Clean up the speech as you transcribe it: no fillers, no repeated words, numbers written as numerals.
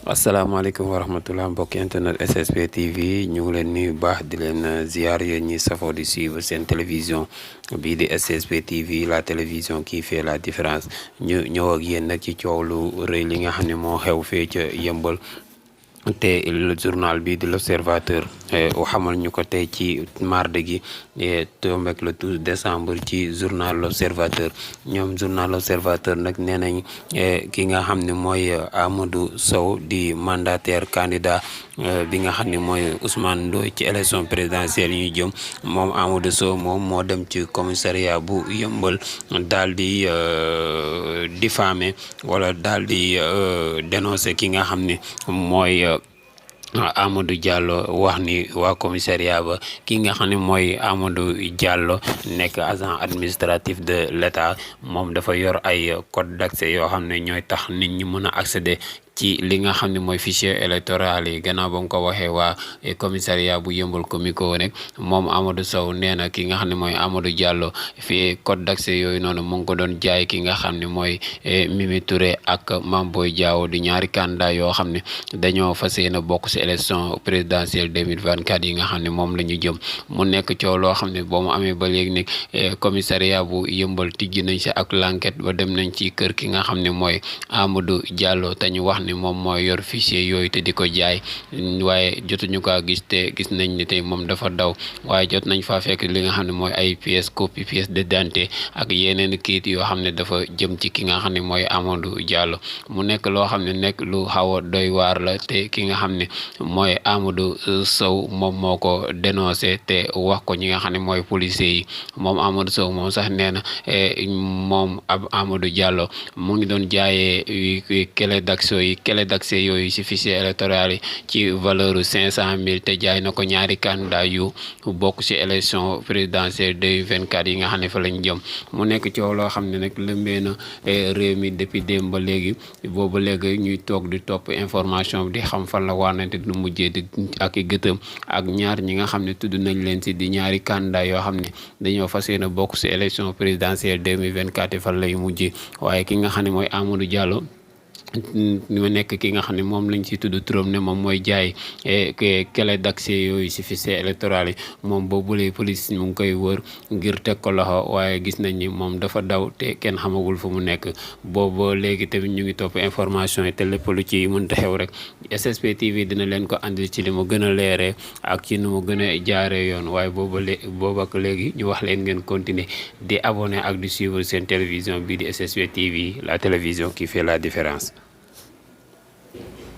asalaamaaleykum wa rahmatulah mbokki internet SSP TV ñu ngi leen nuyu baax di leen ziar yéen ñi safoo di suivre seen télévision bii di SSP TV la télévision qui fait la différence ñu ñëw ak yéen nag ci coow lu rëy li nga xam ne moo xew fee ca yëmbal te le journal bi di l'Observateur xamal ñu ko tey ci mardi gi tombek le 12 décembre ci journal l'Observateur ñoom journal l'Observateur nag nee nañ ki nga xam ne mooy Amadou Sow di mandataire candidat bi nga xam ne mooy Ousmane Ndoye ci élection présidentielle yi ñu jëm moom Amadou Sow moom moo dem ci commissariat bu yëmbal daal di diffamer wala daal di dénoncer ki nga xam ne mooy Amadou Diallo wax ni waa commissariat ba ki nga xam ne mooy Amadou Diallo nekk agent administratif de l'État moom dafa yor ay code d'accès yoo xam ne ñooy tax nit ñi mën a accéder ci li nga xam ne mooy fichier électoral yi gannaaw ba mu ko waxee waa commissariat bu yëmbal comico rek moom Amadou Sow nee na ki nga xam ne mooy Amadou Diallo fii code d'accès yooyu noonu mu ngi ko doon jaay ki nga xam ne mooy Mimi Touré ak Mame Boye Diao di ñaari candidat yoo xam ne dañoo fas yéene bokk ci élection présidentielle 2024 yi nga xam ne moom la ñu jëm mu nekk coow loo xam ne boo mu amee ba léegi nag commissariat bu yëmbal tijji nañ si ak l'enquête ba dem nañ ci kër ki nga xam ne mooy Amadou Diallo te ñu wax ni moom mooy yor fichier yooyu te di ko jaay waaye jotuñu kaa gis te gis nañ ni tey moom dafa daw waaye jot nañ faa fekk li nga xam ne mooy ay pièces copie pièce d'identité ak yeneen kayit yoo xam ne dafa jëm ci ki nga xam ne mooy Amadou Diallo mu nekk loo xam ne nekk lu xaw a doy waar la te ki nga xam ne mooy Amadou Sow moom moo ko dénoncé te wax ko ñi nga xam ne mooy policiers yi moom Amadou Sow moom sax nee na moom Amadou Diallo mu ngi doon jaayee clé d'accès yooyu ci fichier électoral yi ci valeur 500 000 te jaay na ko ñaari candidat yu bokk ci élection présidentielle 2024 yi nga xam ne fa lañ jëm mu nekk coow loo xam ne nag lëmbee na réew mi depuis démb ba léegi boobu léegi ñuy toog di topp information bi di xam fan la waanante du mujjee di ak i gëtëm ak ñaar ñi nga xam ne tudd nañ leen ci di ñaari candidat yoo xam ne dañoo fas yéene bokk ci élection présidentielle 2024 yi fan lay mujjee waaye ki nga xam ne mooy Amadou Diallo ñu nekk ki nga xam ne moom lañ ci tudd turam ne moom mooy jaay clé d'accès yooyu ci fichier électoral yi moom boobulee police mu ngi koy wër ngir teg ko loxo waaye gis nañ ni moom dafa daw te kenn xamagul fu mu nekk boobu léegi tamit ñu ngi topp information yi te lépp lu ci mënta xew rek SSP TV dina leen ko andil ci li mu gën a leeree ak ci nu mu gën a jaaree yoon waaye boobu ak léegi ñu wax leen ngeen continuer di abonné ak di suivre seen télévision bii di SSP TV la télévision qui fait la différence.